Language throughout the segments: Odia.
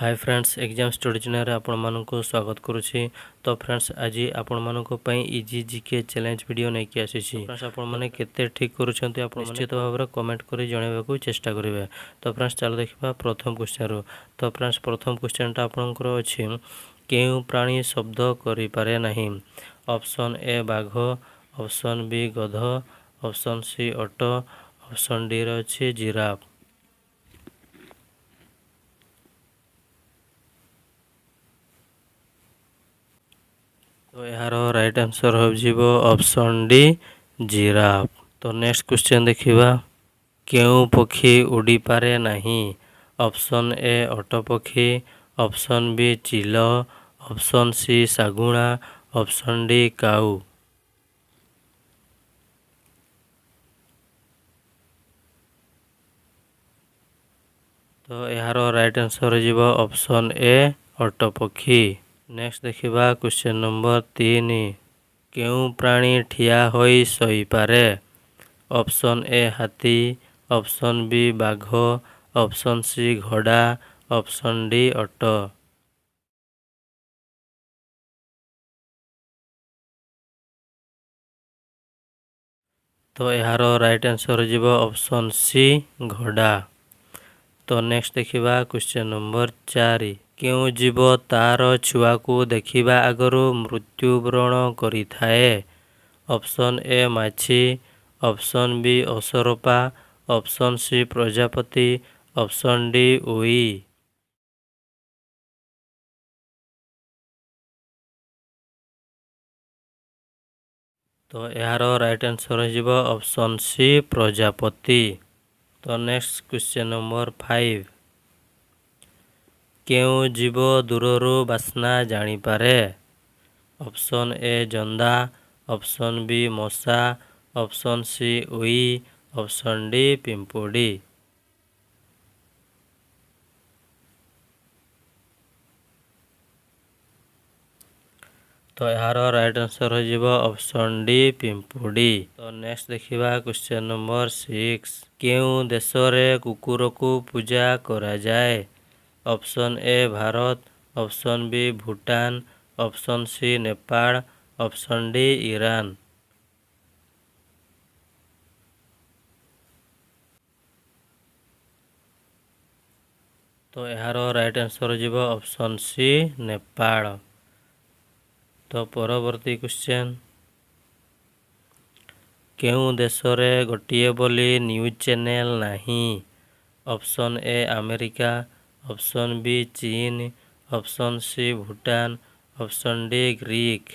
ହାଏ ଫ୍ରେଣ୍ଡସ୍, ଏକ୍ଜାମ୍ ଷ୍ଟଡି ଚ୍ୟାନେଲ୍ରେ ଆପଣମାନଙ୍କୁ ସ୍ୱାଗତ କରୁଛି। ତ ଫ୍ରେଣ୍ଡସ୍, ଆଜି ଆପଣମାନଙ୍କ ପାଇଁ ଇଜି ଜିକେ ଚ୍ୟାଲେଞ୍ଜ ଭିଡ଼ିଓ ନେଇକି ଆସିଛି। ଫ୍ରେଣ୍ଡସ୍, ଆପଣମାନେ କେତେ ଠିକ୍ କରୁଛନ୍ତି ଆପଣ ନିଶ୍ଚିତ ଭାବରେ କମେଣ୍ଟ କରି ଜଣାଇବାକୁ ଚେଷ୍ଟା କରିବେ। ତ ଫ୍ରେଣ୍ଡସ୍, ଚାଲ ଦେଖିବା ପ୍ରଥମ କ୍ୱେଶ୍ଚନ୍ରୁ। ତ ଫ୍ରେଣ୍ଡସ୍, ପ୍ରଥମ କ୍ୱେଶ୍ଚନ୍ଟା ଆପଣଙ୍କର ଅଛି, କେଉଁ ପ୍ରାଣୀ ଶବ୍ଦ କରିପାରେ ନାହିଁ? ଅପସନ୍ ଏ ବାଘ, ଅପସନ୍ ବି ଗଧ, ଅପସନ୍ ସି ଅଟ, ଅପସନ୍ ଡିରେ ଅଛି ଜିରାଫ। ତ ଏହାର ରାଇଟ୍ ଆନ୍ସର୍ ହୋଇଯିବ ଅପସନ୍ ଡି ଜିରାଫ। ତ ନେକ୍ସଟ କ୍ୱେଶ୍ଚନ୍ ଦେଖିବା, କେଉଁ ପକ୍ଷୀ ଉଡ଼ିପାରେ ନାହିଁ? ଅପସନ୍ ଏ ଓଟ ପକ୍ଷୀ, ଅପସନ୍ ବି ଚିଲ, ଅପସନ୍ ସି ଶାଗୁଣା, ଅପସନ୍ ଡି କାଉ। ତ ଏହାର ରାଇଟ୍ ଆନ୍ସର୍ ହୋଇଯିବ ଅପସନ୍ ଏ ଓଟ ପକ୍ଷୀ। ନେକ୍ସଟ ଦେଖିବା କ୍ୱେଶ୍ଚନ୍ ନମ୍ବର 3, କେଉଁ ପ୍ରାଣୀ ଠିଆ ହୋଇ ଶୋଇପାରେ? ଅପସନ୍ ଏ ହାତୀ, ଅପସନ୍ ବି ବାଘ, ଅପସନ୍ ସି ଘୋଡ଼ା, ଅପସନ୍ ଡି ଓଟ। ତ ଏହାର ରାଇଟ୍ ଆନ୍ସର୍ ହୋଇଯିବ ଅପସନ୍ ସି ଘୋଡ଼ା। ତ ନେକ୍ସଟ ଦେଖିବା କ୍ୱେଶ୍ଚନ୍ ନମ୍ବର 4, କେଉଁ ଜୀବ ତାର ଛୁଆକୁ ଦେଖିବା ଆଗରୁ ମୃତ୍ୟୁବରଣ କରିଥାଏ? ଅପସନ୍ ଏ ମାଛି, ଅପସନ୍ ବି ଅସରପା, ଅପସନ୍ ସି ପ୍ରଜାପତି, ଅପସନ୍ ଡି ଉଇ। ତ ଏହାର ରାଇଟ୍ ଆନ୍ସର୍ ହୋଇଯିବ ଅପସନ୍ ସି ପ୍ରଜାପତି। ତ ନେକ୍ସଟ କ୍ୱେଶ୍ଚନ୍ ନମ୍ବର 5, କେଉଁ ଜୀବ ଦୂରରୁ ବାସ୍ନା ଜାଣିପାରେ? ଅପସନ୍ ଏ ଜନ୍ଦା, ଅପସନ୍ ବି ମଶା, ଅପସନ୍ ସି ଉଇ, ଅପସନ୍ ଡି ପିମ୍ପୁଡ଼ି। ତ ଏହାର ରାଇଟ୍ ଆନ୍ସର୍ ହୋଇଯିବ ଅପସନ୍ ଡି ପିମ୍ପୁଡ଼ି। ତ ନେକ୍ସଟ ଦେଖିବା କ୍ୱେଶ୍ଚନ୍ ନମ୍ବର 6, କେଉଁ ଦେଶରେ କୁକୁରକୁ ପୂଜା କରାଯାଏ? Option A Bharat, option B Bhutan, option C Nepal, option D Iran. ତ ଏହାର ରାଇଟ୍ ଆନ୍ସର୍ ହୋଇଯିବ ଅପସନ୍ ସି ନେପାଳ। ତ ପରବର୍ତ୍ତୀ କ୍ୱେଶ୍ଚନ୍, କେଉଁ ଦେଶରେ ଗୋଟିଏ ବୋଲି ନ୍ୟୁଜ୍ ଚ୍ୟାନେଲ୍ ନାହିଁ? Option A America, option B ଚୀନ, option C Bhutan, option D Greek.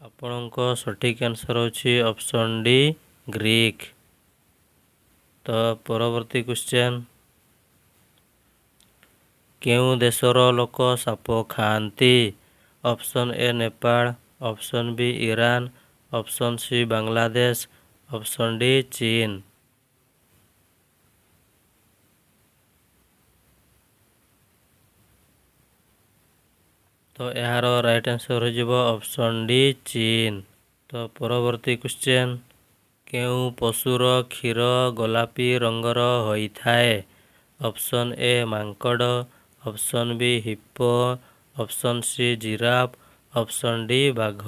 ଆପଣଙ୍କ ସଠିକ୍ ଆନ୍ସର୍ ହେଉଛି ଅପସନ୍ ଡି ଗ୍ରୀକ୍। ତ ପରବର୍ତ୍ତୀ କ୍ୱେଶ୍ଚନ୍, କେଉଁ ଦେଶର ଲୋକ ସାପ ଖାଆନ୍ତି? Option A Nepal, option B Iran, option C Bangladesh, option D ଚୀନ। ତ ଏହାର ରାଇଟ୍ ଆନ୍ସର୍ ହୋଇଯିବ ଅପସନ୍ ଡି ଚୀନ। ତ ପରବର୍ତ୍ତୀ କ୍ୱେଶ୍ଚନ୍, କେଉଁ ପଶୁର କ୍ଷୀର ଗୋଲାପୀ ରଙ୍ଗର ହୋଇଥାଏ? ଅପସନ୍ ଏ ମାଙ୍କଡ଼, option B hippo, option C giraffe, option D ବାଘ।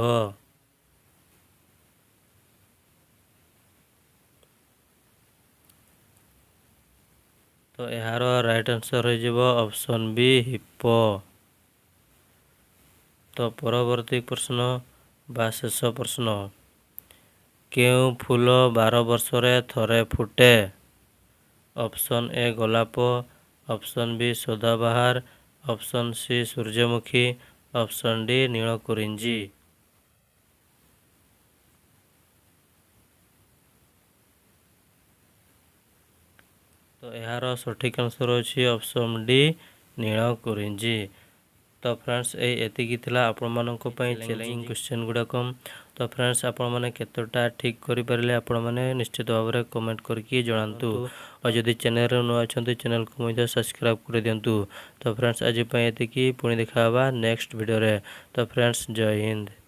ତ ଏହାର ରାଇଟ୍ ଆନ୍ସର୍ ହୋଇଯିବ ଅପସନ୍ ବି ହିପୋ। ତ ପରବର୍ତ୍ତୀ ପ୍ରଶ୍ନ ବା ଶେଷ ପ୍ରଶ୍ନ, କେଉଁ ଫୁଲ 12 ବର୍ଷରେ ଥରେ ଫୁଟେ? ଅପସନ୍ ଏ ଗୋଲାପ, ଅପସନ୍ ବି ସଦାବାହାର, ଅପସନ୍ ସି ସୂର୍ଯ୍ୟମୁଖୀ, ଅପସନ୍ ଡି ନୀଳକୁରିଞ୍ଜି। ତ ଏହାର ସଠିକ୍ ଆନ୍ସର୍ ହେଉଛି ଅପସନ୍ ଡି ନୀଳକୁରିଞ୍ଜି। ତ ଫ୍ରେଣ୍ଡସ୍, ଏଇ ଏତିକି ଥିଲା ଆପଣମାନଙ୍କ ପାଇଁ ଚ୍ୟାଲେଞ୍ଜିଂ କ୍ୱେଶ୍ଚନ୍ ଗୁଡ଼ାକ। ତ ଫ୍ରେଣ୍ଡସ୍, ଆପଣମାନେ କେତେଟା ଠିକ୍ କରିପାରିଲେ ଆପଣମାନେ ନିଶ୍ଚିତ ଭାବରେ କମେଣ୍ଟ କରିକି ଜଣାନ୍ତୁ। ଆଉ ଯଦି ଚ୍ୟାନେଲରେ ନୂଆ ଅଛନ୍ତି, ଚ୍ୟାନେଲକୁ ମଧ୍ୟ ସବସ୍କ୍ରାଇବ୍ କରିଦିଅନ୍ତୁ। ତ ଫ୍ରେଣ୍ଡସ୍, ଆଜି ପାଇଁ ଏତିକି, ପୁଣି ଦେଖା ହେବା ନେକ୍ସଟ ଭିଡ଼ିଓରେ। ତ ଫ୍ରେଣ୍ଡସ୍, ଜୟ ହିନ୍ଦ।